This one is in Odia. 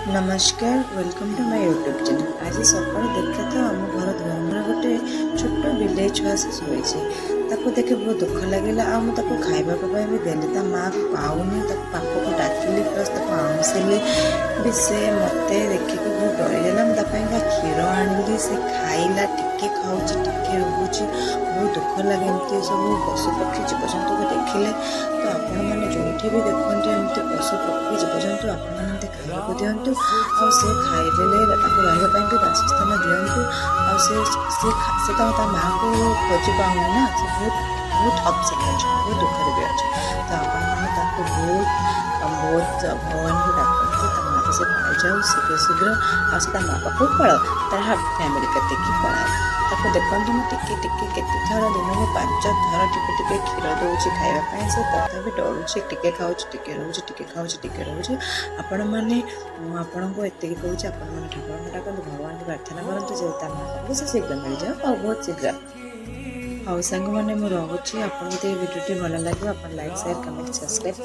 ନମସ୍କାର, welcome to my YouTube channel. ଆଜି ସକାଳୁ ଦେଖେ ତ ଆମ ଘର ଦୁଆର ମୁହଁରେ ଗୋଟେ ଛୋଟ ବିଲେଇ ଛୁଆ ସେ ଶୋଇଛି। ତାକୁ ଦେଖି ବହୁତ ଦୁଃଖ ଲାଗିଲା ଆଉ ମୁଁ ତାକୁ ଖାଇବାକୁ ପାଇଁ ବି ଦେଲି। ତା ମାଆକୁ ପାଉନି। ତାକୁ ପାଖକୁ ଡାକିଲି, ପ୍ଲସ୍ ତାକୁ ଆଉଁସିଲି ବି। ସେ ମୋତେ ଦେଖିକି ବହୁତ ଡରିଗଲା। ମୁଁ ତା ପାଇଁକା କ୍ଷୀର ଆଣିଲି, ସେ ଖାଇଲା। ଟିକେ ଖାଉଛି, ଟିକେ ରହୁଛି। ବହୁତ ଦୁଃଖ ଲାଗେ ଏମିତି ସବୁ ପଶୁପକ୍ଷୀ, ଜୀବଜନ୍ତୁକୁ ଦେଖିଲେ। ତ ଆପଣମାନେ ଯେଉଁଠି ବି ଦେଖନ୍ତୁ ଏମିତି ପଶୁପକ୍ଷୀ, ଜୀବଜନ୍ତୁ, ଆପଣମାନେ ଏମିତି ଖାଇବାକୁ ଦିଅନ୍ତୁ ଆଉ ସେ ଖାଇଦେଲେ ତାକୁ ରହିବା ପାଇଁ ବି ବାସସ୍ଥାନ ଦିଅନ୍ତୁ। ଆଉ ସେ ତ ତା ମାଆକୁ ଖୋଜି ପାଉନି ନା, ସେ ବହୁତ ବହୁତ ଅପସେଟ୍ ଅଛି, ବହୁତ ଦୁଃଖରେ ବି ଅଛି। ତ ଆପଣମାନେ ତାକୁ ବହୁତ ବହୁତ ଭଗବାନଙ୍କୁ ଡାକନ୍ତୁ, ତା ମାଆକୁ ସେ ପାଇଯାଉ ଶୀଘ୍ର ଶୀଘ୍ର ଆଉ ସେ ତା ମା ପାଖକୁ ପଳାଉ, ତାର ଫ୍ୟାମିଲି କତିକି ପଳାଉ। ତାକୁ ଦେଖନ୍ତୁ, ମୁଁ ଟିକେ ଟିକେ କେତେ ଥର, ଦିନକୁ ପାଞ୍ଚ ଥର ଟିକେ ଟିକେ କ୍ଷୀର ଦେଉଛି ଖାଇବା ପାଇଁ। ସେ ତଥାପି ଡରୁଛି। ଟିକେ ଖାଉଛି, ଟିକେ ରହୁଛି, ଟିକେ ଖାଉଛି, ଟିକେ ରହୁଛି। ଆପଣମାନେ, ମୁଁ ଆପଣଙ୍କୁ ଏତିକି କହୁଛି, ଆପଣମାନେ ଠାକୁରଙ୍କୁ ଡାକନ୍ତୁ, ଭଗବାନଙ୍କୁ ପ୍ରାର୍ଥନା କରନ୍ତୁ ଯେ ତା ମା ପାଖକୁ ସେ ଶୀଘ୍ର ମିଳିଯାଉ ଆଉ ବହୁତ ଶୀଘ୍ର। ହଉ ସାଙ୍ଗମାନେ, ମୁଁ ରହୁଛି। ଆପଣଙ୍କୁ ଯଦି ଏ ଭିଡ଼ିଓଟି ଭଲ ଲାଗିବ, ଆପଣ ଲାଇକ୍, ସେୟାର, କମେଣ୍ଟ, ସବସ୍କ୍ରାଇବ୍।